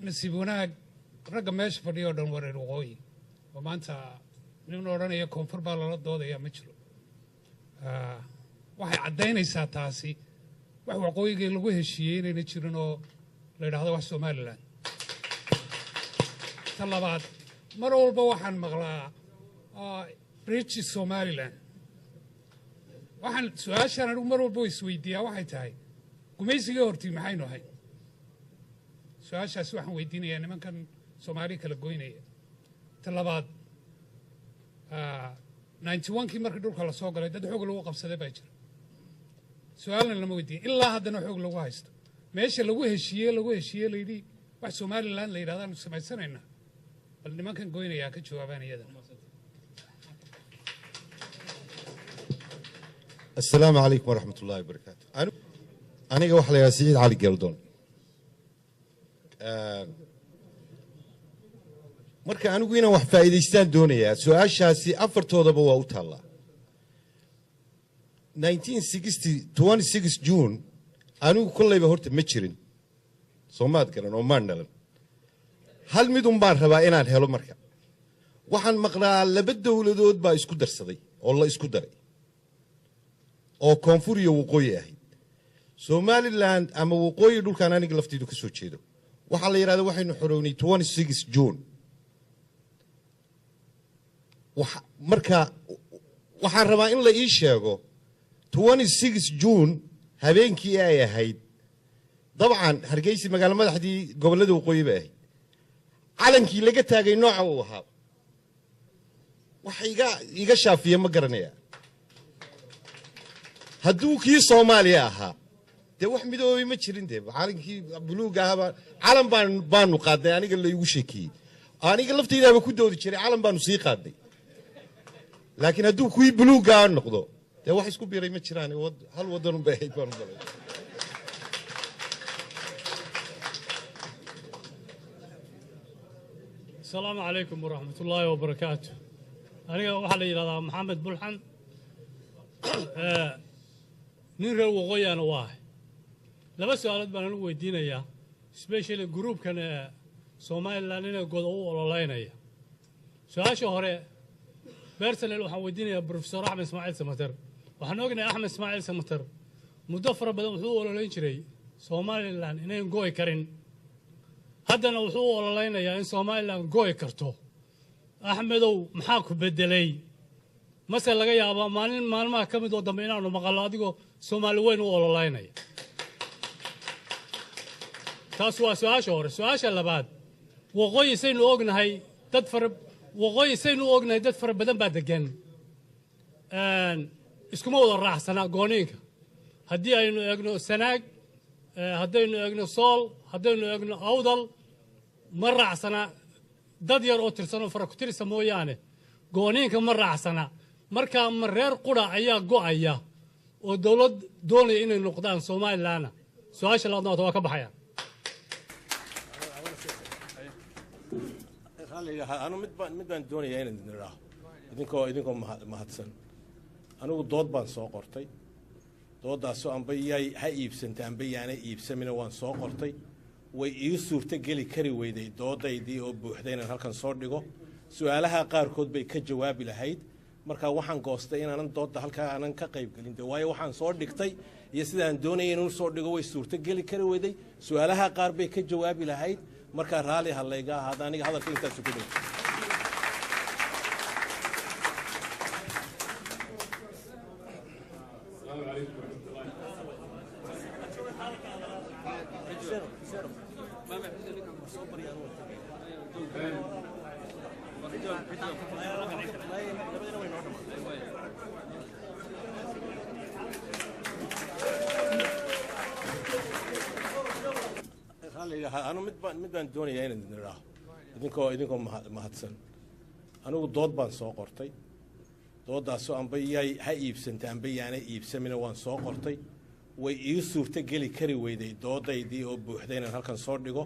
Nasiib wanaag, ragga meesha fadhiya oo dhan waa reer waqooyi, oo maanta nin odhanaya koonfur baa lala doodaya ma jiro. Waxay caddaynaysaa taasi wax waqooyigii lagu heshiiyey inayna jirin oo la yidhahdo wax Somaliland. Ta labaad, mar walba waxaan maqlaa British Somaliland. Waxaan su-aashaan anigu mar walba isweydiiyaa waxay tahay, gumaysigii hortii maxaynu ahayn? Su-aashaasi waxaan weydiinayaa nimankan Soomaali kala goynaya. Ta labaad, 91-kii markii dhulka lasoo galay dad xoog lagu qabsaday baa jira, su-aalna lama weydiiya, ilaa haddana xoog lagu haysto. Meesha lagu heshiiyey layidhi wax Somaliland la yidhahdaanu samaysanaynaa, bal nimankan goynayaa ka jawaabaan iyadana. Asalaamu calaykum waraxmat ullahi wabarakaatu. Aniga waxaa la yidhaha Siciid Cali Geeldoon. Marka anigu inaan wax faa'iidaystaan doonayaa. Su-aashaasi afartoodaba waa u taallaa. 1960 June anigu kollayba horta ma jirin, soomaad garan, oo maan dhalan. Hal mid un baan rabaa inaan helo. Marka waxaan maqlaa laba dowladood baa isku darsaday oo la isku daray oo koonfur iyo waqooyi ahayd, Somaliland ama waqooyi, dhulkaan aniga laftaydu ka soo jeedo. Waxaa la yidhahda waxaynu xorownay 26 June. Marka waxaan rabaa in la ii sheego 26 June habeenkii ay ahayd. Dabcan Hargeysa magaalo madaxdii gobollada waqooyi bay ahayd. Calankii laga taagay nooca uu ahaa wax iga shaafiya ma garanaya. Hadduu kii Soomaaliya ahaa, dee wax midoobay ma jirin. Dee calankii buluuga ahaabaa calan baanu qaadnay. Aniga laygu sheekeeyey, aniga laftaydaaba ku doodi jiray, calan baanu sii qaadnay. Laakiin hadduu kuwii buluuggaa noqdo, dee wax isku biiray ma jiraan, hal wadanun bay ahayd baanu malay. Asalaamu calaykum waraxmat ullaahi wabarakaatu. Aniga waxaa la yidhahdaa Maxamed Bulxan, nin reer waqooyiana waa ahay. Laba su-aalood baan anigu weydiinayaa, especially groupkan ee Somaliland inay goda u ololeynaya. Su-aasha hore personal waxaan weydiinayaa Professor Axmed Ismaaciil Samater. Waxaan ognahay Axmed Ismaaciil Samater muddo fara badan wuxuu u ololeyn jiray Somaliland inayn go'i karin, haddana wuxuu u ololeynayaa in Somaliland go'i karto. Axmedow, maxaa ku beddelay? Mase laga yaabaa maalin maalmaha ka mid oo dambe inaanu maqallo adigoo Soomaali weyn u ololeynaya? Taas waa su-aasha hore. Su-aasha labaad, waqooyi saynu ognahay dad fara badan baa degan, iskuma wada raacsana gooniinka. Haddii aynu eegno Sanaag, haddaynu eegno Sool, haddaynu eegno Awdal, ma raacsana, dad yar oo tirsanoo fara ku tirisa mooyaane gooniinka ma raacsana. Marka ma reer qura ayaa go'aya oo dowlad doonaya inay noqdaan Somalilandna? Su-aasha labaadna waa ka baxayaan. Anu mid baan doonayaa inaan idin idhaaho, idinkoo mahadsan. Anigu dood baan soo qortay. Dooddaasoo amba yay ha iibsantay amba yaanay iibsamina, waan soo qortay. Way ii suurto geli kari weyday doodaydii oo buuxday inaan halkan soo dhigo. Su-aalaha qaarkood bay ka jawaabi lahayd. Marka waxaan goostay inaanan doodda halkaa aanan ka qayb gelin de, waayo waxaan soo dhigtay iyo sidaan doonayay inuu soo dhigo way suurto geli kari weyday. Su-aalaha qaar bay ka jawaabi lahayd. Markaa raalli ha layga ahaada. Aniga hadalka intaasu ku dhow. السلام عليكم ورحمة الله. Anu mid baan doonayaa inaan idin idhaaho, idinkoo mahadsan. Anigu dood baan soo qortay. Dooddaasoo amba yay ha iibsantay amba yaanay iibsamina, waan soo qortay. Way ii suurto geli kari weyday doodaydii oo buuxday inaan halkan soo dhigo.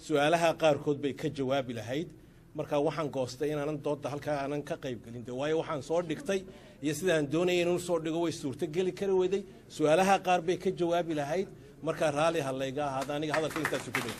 Su-aalaha qaarkood bay ka jawaabi lahayd. Marka waxaan goostay inaanan doodda halkaa aanan ka qayb gelin de, waayo waxaan soo dhigtay iyo sidaan doonayay inuu soo dhigo way suurto geli kari weyday. Su-aalaha qaar bay ka jawaabi lahayd. Markaa raalli ha layga ahaada. Aniga hadalka intaasu ku dhow.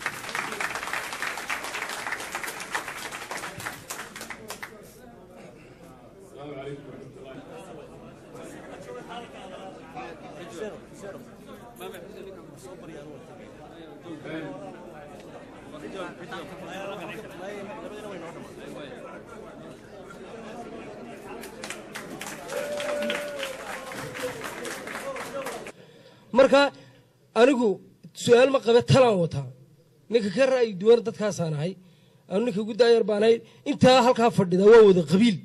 Marka anigu su'aal ma qabe, talaan wataa. Ninka ka ra'yi duwan dadkaasaan ahay anu, ninka ugu daayar baan ahay. Intaa halkaa fadhida waa wada qabiil.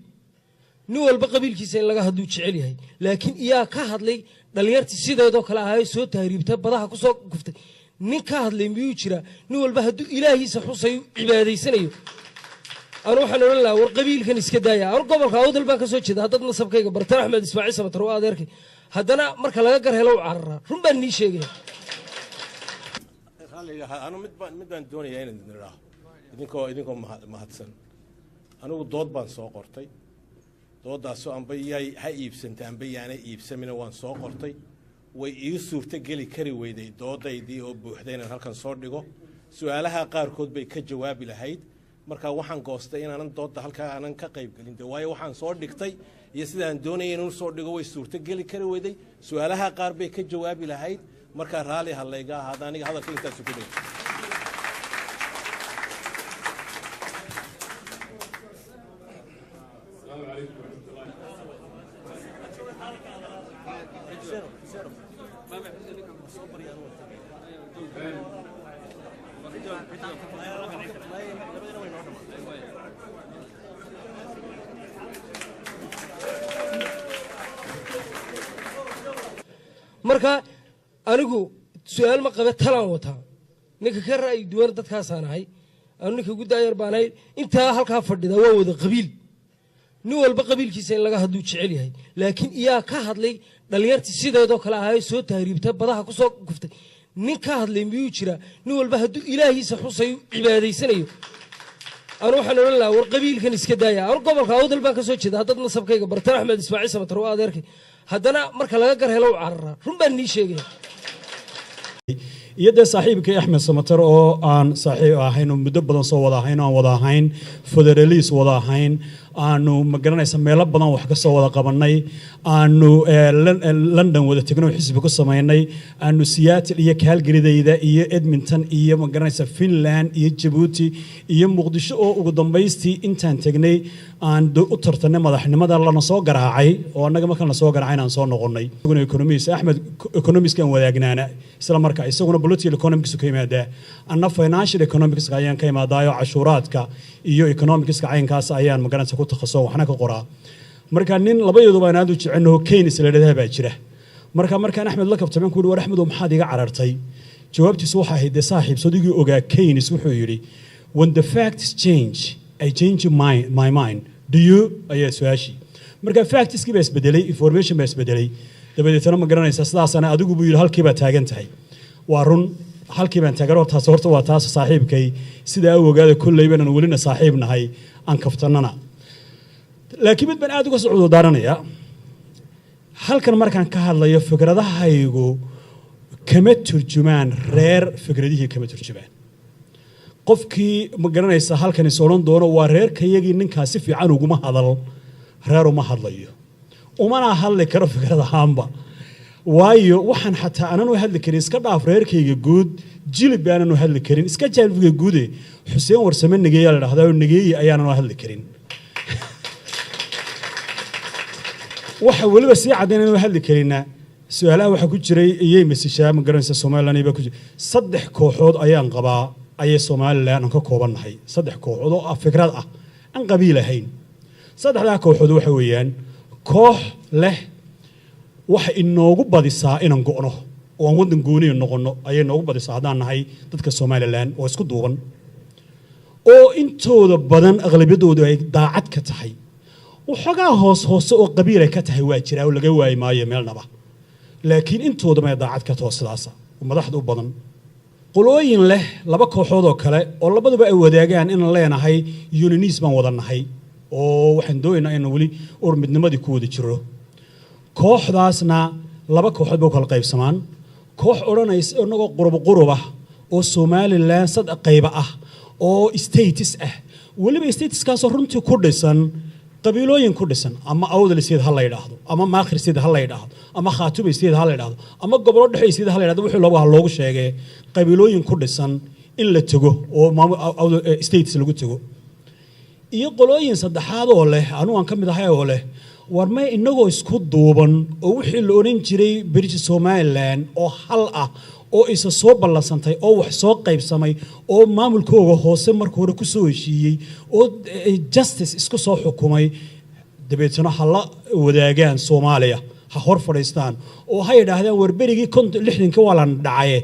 Nin walba qabiilkiisa in laga hadluu jecel yahay, laakiin iyaa ka hadlay dhallinyartii sideedoo kale ahay soo tahriibta, badaha ku soo guftay? Nin ka hadlay miyuu jiraa? Nin walba hadduu ilaahiisa xusayo, cibaadaysanayo, anu waxaan odhan lahaa, war qabiilkan iska daaya. Anu gobolka Awdal baan ka soo jeeda. Haddaad nasabkayga bartan, Axmed Ismaaciil Samatar waa adeerkay. Haddana marka laga gar helo u cararaa. Run baan nii sheegaya. Anu mid baan doonayaa inaan idin idhaaho, idinkoo mahadsan. Anigu dood baan soo qortay. Dooddaasoo amba yay ha iibsanta amba yaanay iibsamina, waan soo qortay. Way ii suurto geli kari weyday doodaydii oo buuxday inaan halkan soo dhigo. Su-aalaha qaarkood bay ka jawaabi lahayd. Marka waxaan goostay inaanan doodda halkaa aanan ka qayb gelin de, waayo waxaan soo dhigtay iyo sidaan doonayay inuu soo dhigo way suurto geli kari weyday. Su-aalaha qaar bay ka jawaabi lahayd. Markaa raalli ha layga ahaada. Aniga hadalka intaasu ku dhig. Marka anigu su-aal ma qabe, talaan wataa. Ninka ka ra'yi duwan dadkaasaan ahay anu, ninka ugu daayar baan ahay. Intaa halkaa fadhida waa wada qabiil. Nin walba qabiilkiisa in laga hadluu jecel yahay, laakiin iyaa ka hadlay dhallinyartii sideedoo kale ahay soo tahriibta, badaha ku soo guftay? Nin ka hadlay miyuu jiraa? Nin walba hadduu ilaahiisa xusayo, cibaadaysanayo, anu waxaan odhan lahaa, war qabiilkan iska daaya. Anu gobolka Awdal baan ka soo jeeda. Haddaad nasabkayga bartan, Axmed Ismaaciil Samatar waa adeerkay. Haddana marka laga gar helo u cararaa. Run baan nii sheegaya. Iyo dee saaxiibkay Axmed Samatar oo aan saaxiib ahayn oo muddo badan soo wada ahayn oo aan wada ahayn federaliis wada ahayn, aanu magaranaysa meelo badan wax ka soo wada qabannay, aanu London wada tegnay oo xisbi ku samaynay, aanu Seattle iyo Calgarydayda iyo Edmonton iyo magaranaysa Finland iyo Jabuuti iyo Muqdisho, oo ugu dambaystii intaan tegnay aan u tartanay madaxnimada, lana soo garaacay, oo annaga markaan la soo garaacayna aan soo noqonnay. Isaguna economist, Axmed economicskan wadaagnaana isla marka isaguna political economics ka yimaadaa, anna financial economics ayaan ka imaadaayo, cashuuraadka iyo economicska caynkaas ayaan magaranaysa ku takhaso, waxna ka qoraa. Marka nin labadeeduba aan aad u jecelnaho Keynes la dhahdaa baa jira. Marka markaan Axmed la kabtameen ku yidhi, "War Axmedow, maxaad iga carartay?" Jawaabtiisu waxay ahayd, "Dee saaxiib, sodigii ogaa Keynes wuxuu yidhi, 'When the facts change, I change my mind.' Do you?" Ayaa su-aashii. Marka factskii baa isbedelay, information baa isbedelay, dabadeetana ma garanaysa sidaasana adigu buu yidhi halkii baa taagan tahay. Waa run, halkii baan taagan. Hortaas horta waa taas saaxiibkay sidaa u ogaada. Kolley baanan welina saaxiib nahay, aan kaftannana, laakiin mid baan aad uga soo cudurdaaranaya halkan markaan ka hadlayo. Fikradahaygu kama turjumaan reer, fikradihii kama turjumaan. Qofkii ma garanaysa halkan is odhan doono waa reerkayagii, ninkaas si fiican uguma hadal. Reer uma hadlayo, umana hadli karo fikrad ahaanba, waayo waxaan xataa aanan u hadli karin, iska dhaaf reerkayga guud, jilib baanan u hadli karin, iska jaalbiga guude. Xuseen Warsame Negeeyaa la dhahdaa oo Negeeye ayaanan u hadli karin. Waxa weliba sii caddayn inaan u hadli karina, su-aalaha waxaa ku jiray iyay masishaa ma garanaysa Somaliland baa ku jira. Saddex kooxood ayaan qabaa ayay Somaliland aan ka koobannahay, saddex kooxood oo ah fikrad ah, aan qabiil ahayn. Saddexdaa kooxood waxa weeyaan koox leh waxa inoogu badisaa inaan go'no oo aan waddan gooniya noqonno ayay noogu badisaa haddaan nahay dadka Somaliland oo isku duuban, oo intooda badan aqlabiyadoodu ay daacad ka tahay. Waxoogaa hoos hoose oo qabiil ay ka tahay waa jiraa oo laga waayi maayo meelnaba, laakiin intooda may daacad ka taho sidaasa oo madaxda u badan. Qolooyin leh laba kooxood oo kale oo labaduba ay wadaagaan inaan leenahay unionist baan wada nahay, oo waxaan doonaynaa inaan weli ur midnimadii ku wada jiro. Kooxdaasna laba kooxood bay u kala qaybsamaan: koox odhanaysa inagoo qurub qurub ah oo Somaliland saddex qayba ah oo states ah, weliba stateskaasoo runtii ku dhisan qabiilooyin ku dhisan, ama Awdal State ha la yidhaahdo, ama Maakhir State ha la yidhaahdo, ama Khaatuba State ha la yidhaahdo, ama gobollo dhexe State ha la yidhahdo, wixii loogu ha loogu sheegee, qabiilooyin ku dhisan. in la tego oo states lagu tego. Iyo qolooyin saddexaad oo leh, anugu aan ka mid ahay, oo leh war may, inagoo isku duuban oo wixii la odhan jiray British Somaliland oo hal ah oo isa soo ballansantay oo wax soo qaybsamay oo maamulkooga hoose marka hore ku soo heshiiyey oo justice isku soo xukumay, dabeetana ha la wadaagaan Soomaaliya, ha hor fadhiistaan oo ha yidhaahdaan: war berigii 60-ka waa lan dhacaye,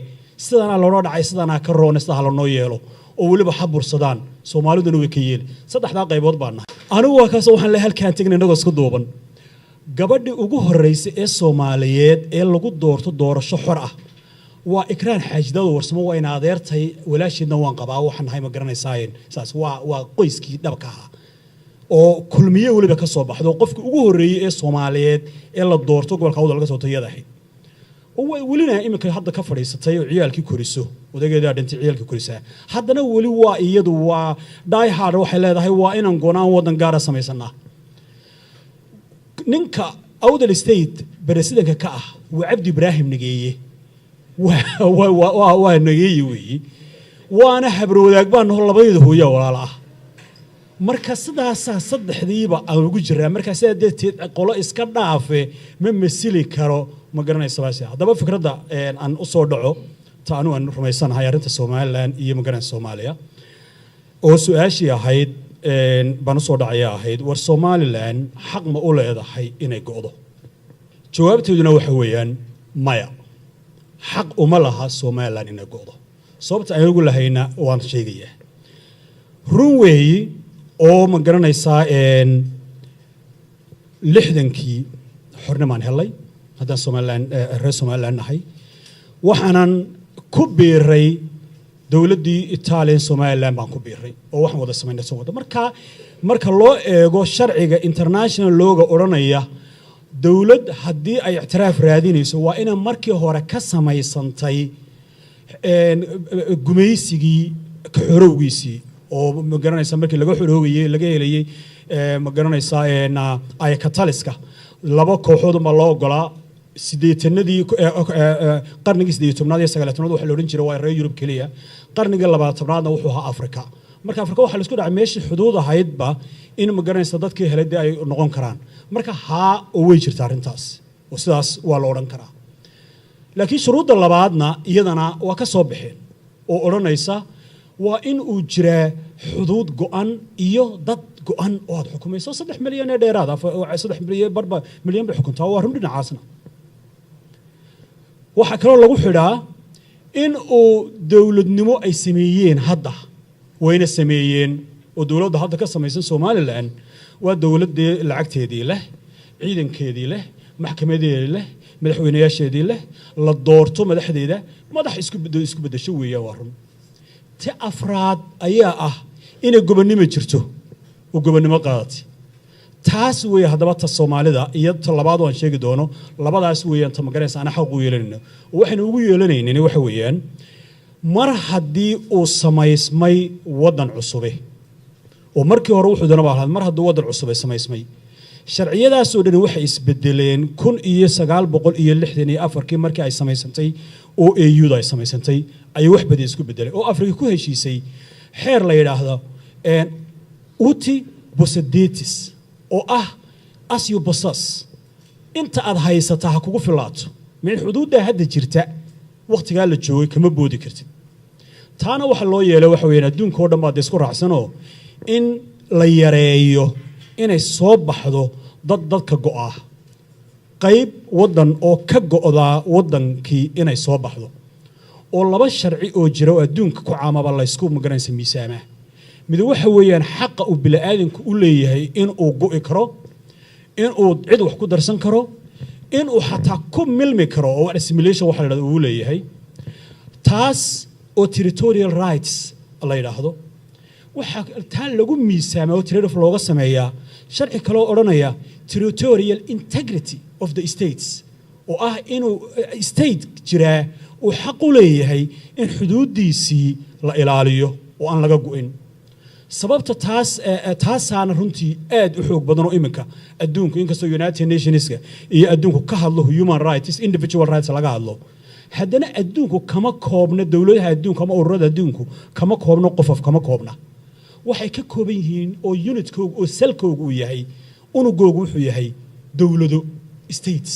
sidanaa loonoo dhacay, sidanaa ka roone, sida ha lanoo yeelo, oo weliba ha bursadaan, Soomaaliduna way ka yeeli. Saddexdaa qaybood baan nahay. Anigu waa kaas, waxaan le halkaan tegna innagoo isku duuban. Gabadhii ugu horreysay ee Soomaaliyeed ee lagu doorto doorasho xor ah waa Ikraan Xaajidaado Warsamo. Waa ina adeertay, walaasheedna waan qabaa, waxaan nahay ma garanaysaayen, saas waa qoyskii dhabka ahaa oo Kulmiye weliba ka soo baxdo. Qofkii ugu horreeyey ee Soomaaliyeed ee la doorto gobolka Awdal laga soo iyada ahayd, oo way welina iminka hadda ka fadhiisatay oo ciyaalkii koriso. Odageedaa dhintay, ciyaalkii korisaa. Haddana weli waa iyadu waa die hard, waxay leedahay waa inaan goonaan waddan gaara samaysanaa. Ninka Awdal State presidentka ka ah waa Cabdi Ibraahim Nageeye, waa Nageeye weeyi, waana habarwadaag baa naho, labadeeda hooyaa walaala ah. Marka sidaasaa saddexdiiba aan ugu jiraa. Marka sidaa darteed qolo iska dhaafe ma masili karo, ma garanaysa baase. Haddaba fikradda aan u soo dhaco, ta anigu aan rumaysanahay arrinta Somaliland iyo ma garanaysa Soomaaliya oo su-aashii ahayd baan usoo dhacaya ahayd: war Somaliland xaq ma u leedahay inay go'do? Jawaabteeduna waxa weeyaan maya, xaq uma laha Somaliland inay go'do. Sababta aan ugu lahayna waan sheegayaa. Run weeyi oo ma garanaysaa 60-kii xornimaan helay haddaan Somaliland, reer Somaliland nahay. Waxaanan ku biiray dowladdii Italian Somaliland baan ku biiray oo waxaan wada samaynay soo wada. Marka loo eego sharciga international looga odhanaya, dowlad haddii ay ictiraaf raadinayso waa inay markii hore ka samaysantay gumaysigii ka xorowgiisii, oo ma garanaysaa markii laga xoroogayey laga helayey, ma garanaysaa, ayakataliska laba kooxood unbaa loo ogolaa. 80-adii, qarnigii 18aad iyo 19aad waxaa la odhan jiray waa reer Yurub keliya. Qarnigii 20aadna wuxuu ahaa Afrika. Marka Afrika waxaa la isku dhacay meeshii xuduud ahaydba in ma garanaysa dadkii helay dee ay noqon karaan. Marka haa, oo way jirta arrintaas oo sidaas waa la odhan karaa. Laakiin shuruudda labaadna iyadana waa ka soo baxeen oo odhanaysa waa in uu jiraa xuduud go'an iyo dad go'an oo aad xukumayso, 3 milyan ee dheeraad, 3 milyan barba milyan bay xukuntaa. Waa run dhinacaasna. Waxaa kaloo lagu xidhaa in uu dowladnimo ay sameeyeen hadda, wayna sameeyeen oo dowladda hadda ka samaysan Somaliland waa dowladdii lacagteedii leh, ciidankeedii leh, maxkamadeedii leh, madaxweynayaasheedii leh, la doorto madaxdeeda, madax isku beddesho weeya. Waa run. Ti afraad ayaa ah inay gobonnimo jirto oo gobonnimo qaadatay. Taas weeye haddaba ta Soomaalida iyo ta labaad oo aan sheegi doono. Labadaas weeyaan ta magaraysa ana xaq u yeelanayno, oo waxaynu ugu yeelanaynin waxa weeyaan mar haddii uu samaysmay waddan cusube, oo markii hore wuxuu doonaba ahaad, mar hadduu waddan cusube samaysmay, sharciyadaasoo dhani waxay isbedeleen 1964-kii markii ay samaysantay oo AU-da ay samaysantay ayay wax badan isku bedelay, oo Afrika ku heshiisay xeer la yidhaahdo uti possidetis oo ah as you possess, inta aad haysataa ha kugu filaato. Min xuduuddaa hadda jirta wakhtigaa la joogay kama boodi kartid. Taana waxa loo yeelay waxa weeyaan adduunka oo dhan baa dee isku raacsanoo in la yareeyo inay soo baxdo dad dadka go'aa, qayb waddan oo ka go'daa waddankii inay soo baxdo, oo laba sharci oo jira oo adduunka ku caamaba laysku magaranaysa miisaamaa. Mid waxa weeyaan xaqa uu bini'aadanku u leeyahay inuu go'i karo, inuu cid wax ku darsan karo, inuu xataa ku milmi karo, oo assimilation waxa la yidhahdo uu leeyahay, taas oo territorial rights la yidhaahdo. Waxaa taa lagu miisaamaa oo trade off looga sameeyaa sharci kaloo odhanaya territorial integrity of the states, oo ah inuu state jiraa uu xaq u leeyahay in xuduuddiisii la ilaaliyo oo aan laga go'in. Sababta taas taasaana runtii aad u xoog badan oo iminka adduunku, inkastoo United Nationska iyo adduunku ka hadlo human rights, individual rights laga hadlo. Haddana adduunku kama koobna, dowladaha adduunku ama ururada adduunku kama koobna qofof, kama koobna. Waxay ka kooban yihiin oo unitkooga oo salkooga uu yahay, unugoogu wuxuu yahay dowlado, states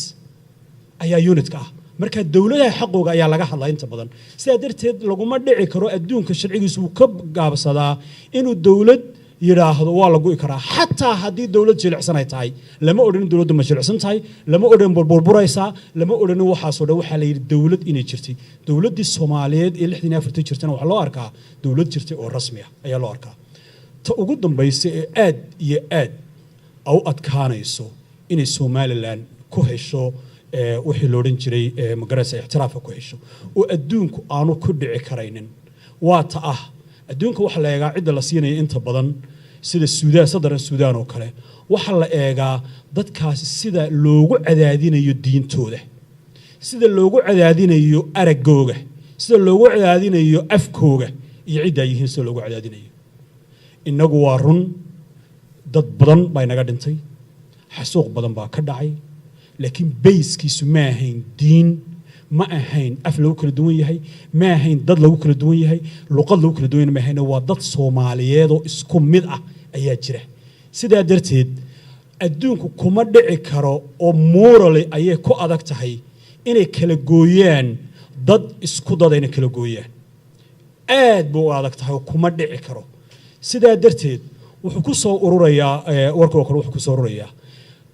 ayaa unitka ah. Marka dowladaha xaqooga ayaa laga hadlaa inta badan. Sidaa darteed laguma dhici karo. Adduunka sharcigiisu wuu ka gaabsadaa inuu dowlad yidhaahdo waa la go'i karaa, xataa haddii dowlad jilicsan ay tahay. Lama odhanin dowladdu ma jilicsan tahay, lama odhan burburaysaa, lama odhanin waxaasoo dhan. Waxaa la yidhi dowlad inay jirtay, dowladdii Soomaaliyeed ee 64-tii jirtana waxaa loo arkaa dowlad jirtay oo rasmi ah ayaa loo arkaa. Ta ugu dambaysa ee aad iyo aad u adkaanayso inay Somaliland ku hesho wixii la odhan jiray magaraysa ictiraafka ku hesho oo adduunku aanu ku dhici karaynin waa ta ah adduunka waxaa la eegaa cidda la siinaya inta badan, sida Suudaan, sadaran Suudaan oo kale. Waxaa la eegaa dadkaasi sida loogu cadaadinayo diintooda, sida loogu cadaadinayo araggooga, sida loogu cadaadinayo afkooga iyo ciddaa yihiin sida loogu cadaadinayo. Innagu waa run, dad badan baa inaga dhintay, xasuuq badan baa ka dhacay, laakiin bayskiisu ma ahayn diin, ma ahayn af lagu kala duwan yahay, ma ahayn dad lagu kala duwan yahay, luqad lagu kala duwan yahay ma ahayn. Waa dad Soomaaliyeed oo isku mid ah ayaa jira. Sidaa darteed adduunku kuma dhici karo oo morally ayay ku adag tahay inay kala gooyaan dad isku dad, inay kala gooyaan aad buu u adag tahay oo kuma dhici karo. Sidaa darteed wuxuu ku soo ururayaa warka oo kale, wuxuu ku soo ururayaa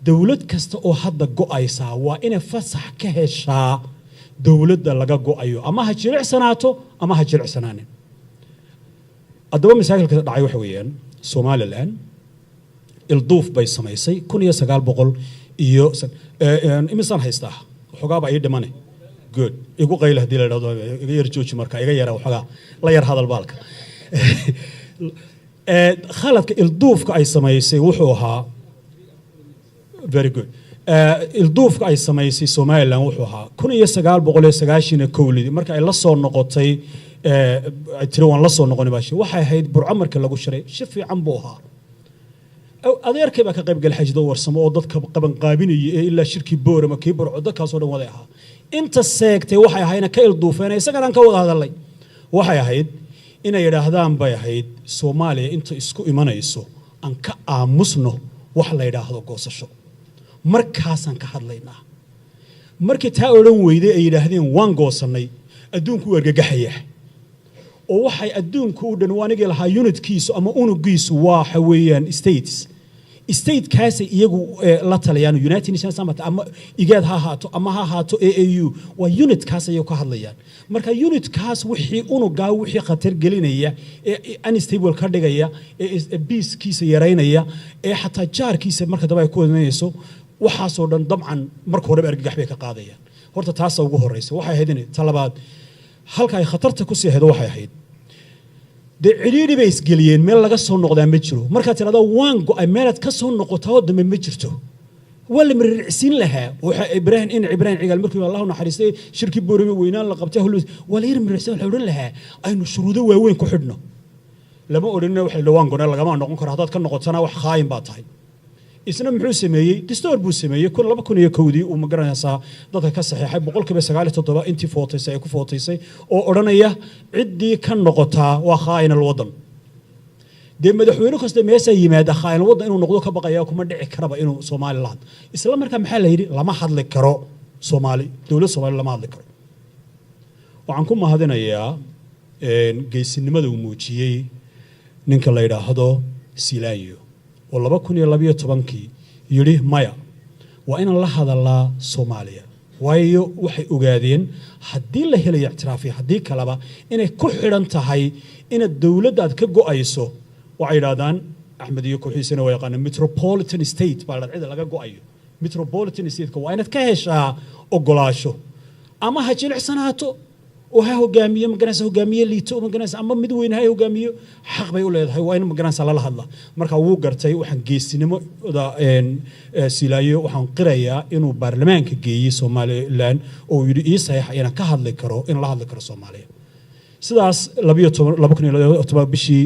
dowlad kasta oo hadda go'aysaa waa inay fasax ka heshaa dowladda laga go'ayo, ama ha jilicsanaato ama ha jilicsanaanin. Haddaba masaakilka dhacay waxa weeyaan Somaliland ilduuf bay samaysay 1900 iyo imisaan haystaa? Waxoogaa baa ii dhimane. Good, igu qayla haddii la idhahdo iga yar jooji. Marka iga yara waxoogaa la yar hadal baalka. Khaladka ilduufka ay samaysay wuxuu ahaa, very good, ilduufka ay samaysay Somaliland wuxuu ahaa 1991-dii marka ay la soo noqotay, ay tiri waan la soo noqonay baashi. Waxay ahayd Burco marka lagu shiray, shir fiican buu ahaa. Adeerkay baa ka qayb galay, Xajido Warsamo, oo dadka qabanqaabinayay ee ilaa shirkii Boorama, kii Burco, dadkaasoo dhan waday ahaa. Inta seegtay waxay ahayd ka ilduufeen, isagana aan ka wada hadalnay, waxay ahayd inay yidhaahdaan bay ahayd Soomaaliya inta isku imanayso aan ka aamusno wax la yidhaahdo goosasho, markaasaan ka hadlaynaa. Markii taa odhan weyday ay yidhaahdeen waan goosannay, adduunku u argagaxayaa oo waxay adduunku u dhan anigii lahaa unitkiisu ama unugiisu waxa weeyaan states, statekaasay iyagu la taliyaan. United Nations ama IGAD ha ahaato ama ha ahaato AAU, waa unitkaas ayay ka hadlayaan. Marka unitkaas wixii unugaa wixii khatar gelinaya ee unstable ka dhigaya ee peacekiisa yaraynaya ee xataa jaarkiisa marka dambe ay ku wadinayso, waxaasoo dhan dabcan marka horeba argagax bay ka qaadayaan. Horta taasa ugu horeysa. Waxay ahayd inay ta labaad halka ay khatarta kusii ahayd waxay ahayd dee cidhiidhi bay isgeliyeen, meel laga soo noqdaa ma jiro. Markaad tidhahdo waan go'ay, meelaad ka soo noqotaa oo dambe ma jirto. Waa la mariricsiin lahaa. Waxa Ibraahim in Ibraahim Cigaal markii, Allahu naxariistay, shirkii Boorame weynaan la qabtay, waa la yar mariricsiin. Waxa odhan lahaa aynu shuruudo waaweyn ku xidhno. Lama odhanina waxa la waan gonay, lagama noqon karo, haddaad ka noqotana wax khaayin baa tahay. Isna muxuu sameeyey? Distoor buu sameeyey 2001-dii uu magaranaysaa dadka ka saxeexay, 97% intii footaysay ay ku footaysay, oo odhanaya ciddii ka noqotaa waa khaa'in alwadan. Dee madaxweyne kasta meesha yimaada khaa'in alwadan inuu noqdo ka baqaya, kuma dhici karaba inuu Soomaali la hadlo. Isla markaa maxaa la yidhi? Lama hadli karo Soomaali, dowlad Soomaali lama hadli karo. Waxaan ku mahadinayaa geesinimada uu muujiyey ninka la yidhaahdo Silaanyo oo 2012-kii yidhi maya, waa inaan la hadalaa Soomaaliya, waayo waxay ogaadeen haddii la helayo ictiraafiya haddii kaleba inay ku xidhan tahay inaad dowladda aad ka go'ayso. Waxay yidhahdaan Axmed iyo kooxiisana waa yaqaanaan metropolitan state baa la cida laga go'ayo. Metropolitan stateka waa inaad ka heshaa ogolaasho, ama ha jilicsanaato oo ha hogaamiyo maganaysa hogaamiye liito maganaysa ama mid weyn ha hogaamiyo, xaq bay u leedahay, waa in maganaysa lala hadla. Marka wuu gartay. Waxaan geesinimada Silaayo waxaan qirayaa inuu baarlamaanka geeyey Somaliland oo yidhi ii saxiixa inaan ka hadli karo, in la hadli karo Soomaaliya. Sidaas 2012 bishii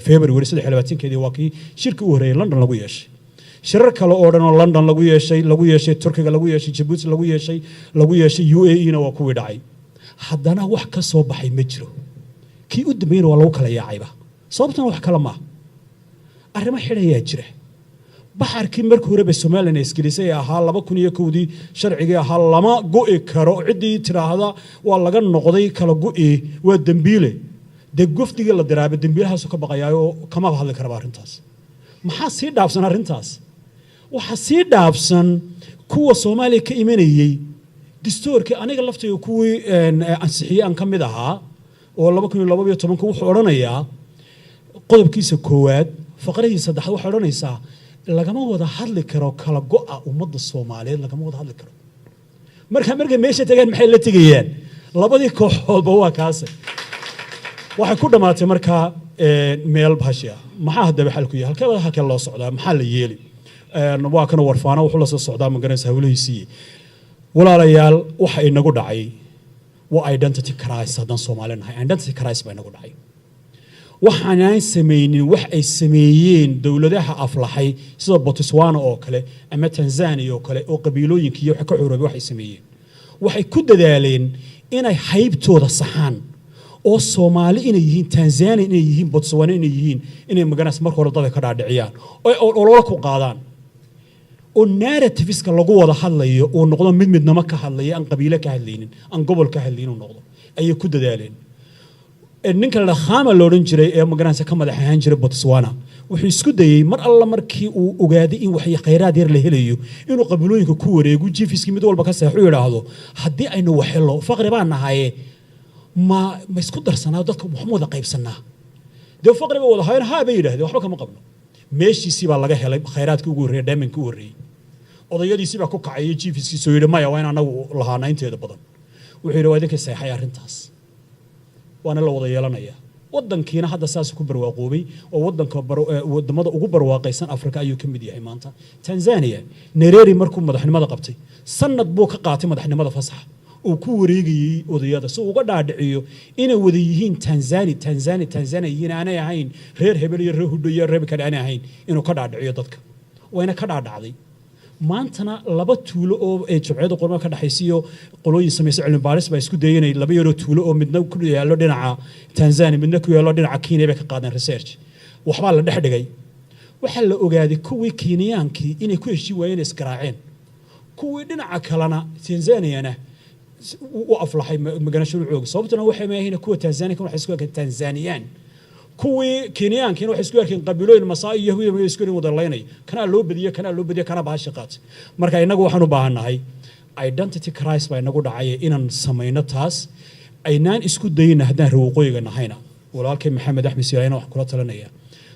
February 23-keedii waa kii shirkii u horreeyay London lagu yeeshay. Shirar kale oo dhan oo London lagu yeeshay, lagu yeeshay Turkiga, lagu yeeshay Jabuuti, lagu yeeshay UAE na waa kuwii dhacay. Haddana wax ka soo baxay ma jiro. Kii u dambeeyana waa lagu kala yaacayba. Sababtana wax kale maaha, arrimo xidhayaa jira. Baxarkii markii horeba Somalilan isgelisay ee ahaa 2001-dii sharcigii ahaa lama go'i karo, ciddii tidhaahda waa laga noqday kala go'i waa dembiile. Dee gofdigii la diraaba dembiilahaasu ka baqayaayoo kamaba hadli karaba arrintaas. Maxaa sii dhaafsan arrintaas? Waxaa sii dhaafsan kuwa Soomaaliya ka imanayey distoorkii aniga laftayga kuwii ansixiyey aan ka mid ahaa oo 2012-ka wuxuu odhanayaa qodobkiisa koowaad faqradii saddexaad waxay odhanaysaa lagama wada hadli karo kala go'a ummadda Soomaaliyeed, lagama wada hadli karo. Marka markay meesha tagaan maxay la tegayaan? Labadii kooxoodba waa kaase. Waxay ku dhammaatay markaa meel bahashi ah. Maxaa haddaba xalku yahay? Halkee halkee loo socdaa? Maxaa la yeeli? Waa kana warfaano wuxuu la soo socdaa, ma garanaysa hawlihiisii. Walaalayaal, waxa inagu dhacay waa identity crisis. Haddaan Soomaali nahay, identity crisis baa inagu dhacay. Waxaanaan samaynin wax ay sameeyeen dowladaha aflaxay sida Botswana oo kale ama Tanzania oo kale oo qabiilooyinka iyo waxa ka xoroobay. Waxay sameeyeen, waxay ku dadaaleen inay haybtooda saxaan oo Soomaali inay yihiin, Tanzania inay yihiin, Botswana inay yihiin, inay magaranaysa marka hore dadka ka dhaadhiciyaan oo olole ku qaadaan oo narrativeska lagu wada hadlayo uu noqdo mid midnimo ka hadlaya, aan qabiilo ka hadlaynin, aan gobol ka hadlaynin uu noqdo ayay ku dadaaleen. Ninka la Khama la odhan jiray ee magaranaysa ka madax ahaan jiray Botswana wuxuu isku dayey mar alla markii uu ogaaday in wax khayraad yar la helayo inuu qabiilooyinka ku wareego, jiifiskii mid walba ka seexu yidhaahdo, haddii aynu wax hello faqri baan nahaye, ma isku darsanaa dadka, waxma wada qaybsanaa? Dee faqri ba wada hayn haa bay yidhahdeen, waxba kama qabno. Meeshiisii baa laga helay khayraadkii ugu horreeyay, diamondkii u horreeyey. Odayadiisii baa ku kacay jiifiskiisoo yidhi, maya, waa in anagu lahaana inteeda badan. Wuxuu yidhi, waa idinka seexay arrintaas, waana la wada yeelanayaa. Wadankiina hadda saas ku barwaaqoobay oo wadanka wadamada ugu barwaaqaysan Afrika ayuu ka mid yahay maanta. Tanzania, Nyerere markuu madaxnimada qabtay sanad buu ka qaatay madaxnimada fasaxa uu ku wareegayey odayada si uu uga dhaadhiciyo inay wada yihiin Tanzania, Tanzania, Tanzania yihiin, aanay ahayn reer hebel iyo reer hudho iyo reer kale aanay ahayn, inuu ka dhaadhiciyo dadka. Wayna ka dhaadhacday. Maantana laba tuulo oo ee jabciyada qormo ka dhaxaysiyo qolooyin samaysa cilmi baaris baa isku dayay inay laba yaroo tuulo oo midna ku yaallo dhinaca Tanzania, midna ku yaallo dhinaca Kenya bay ka qaadeen research. Waxbaa la dhex dhigay. Waxaa la ogaaday kuwii Kenyaankii inay ku heshii waayeen, isgaraaceen, kuwii dhinaca kalena Tanzaniana u aflaxay maganasho cooga. Sababtuna waxay maahayn kuwa Tanzania waxay isku arkeen Tanzaniyaan, kuwii Kenyaankiina waxay isku arkeen qabiilooyin Masaai iyo Yahuudi way isku wada laynay. Kanaa loo badiyo, kanaa loo badiyo, kanaa bahashi qaatay. Marka innagu waxaan u baahannahay, identity crisis baa inagu dhacay, inaan samayno taas aynaan isku dayna. Haddaan reer waqooyiga nahayna, walaalkay Maxamed Axmed Silaayna wax kula talinaya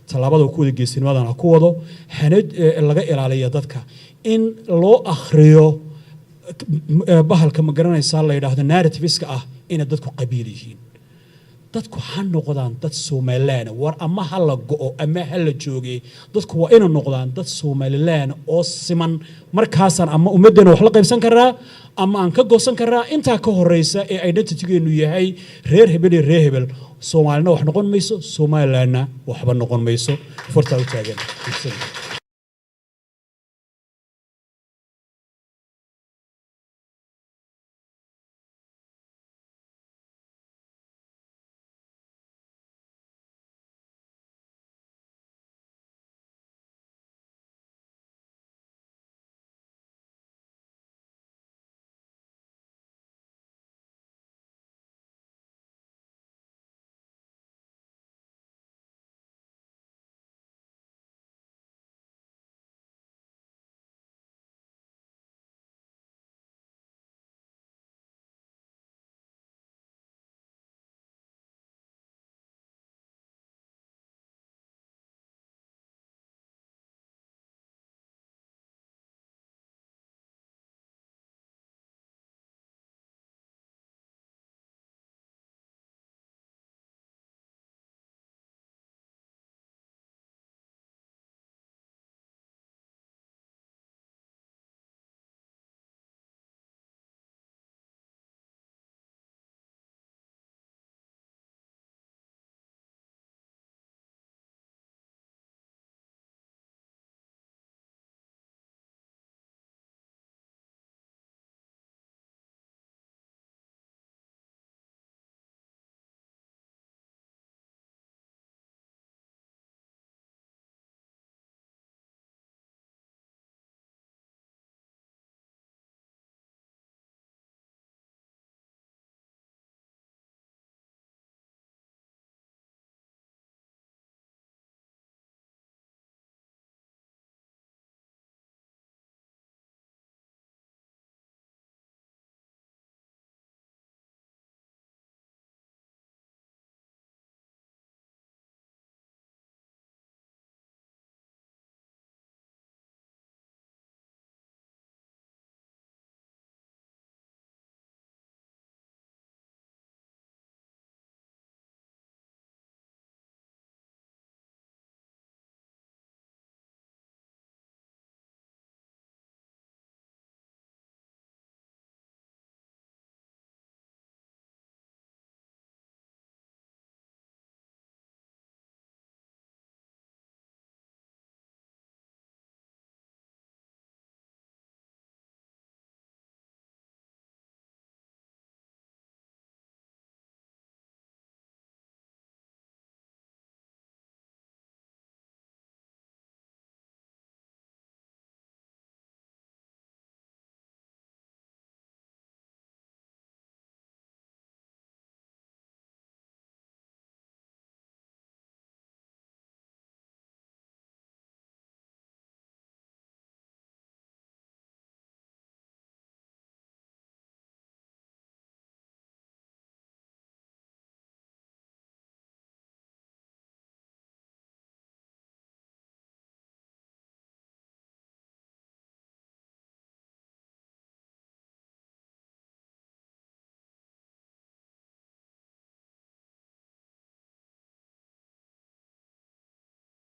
tallaabada ku wada geesinimadan ha ku wado, hana laga ilaaliya dadka in loo akhriyo bahalka, ma garanaysaa, la yidhaahdo narrativeska ah inay dadku qabiil yihiin. Dadku ha noqdaan dad Somaliland. War ama ha la go'o ama ha la joogay, dadku waa inay noqdaan dad Somaliland oo siman. Markaasaan ama ummaddeena wax la qaybsan karaa ama aan ka goosan karaa. Intaa ka horeysa ee identitygeenu yahay reer hebel iyo reer hebel, Soomaalina wax noqon mayso, Somalilandna waxba noqon mayso. Fartaa u taagan.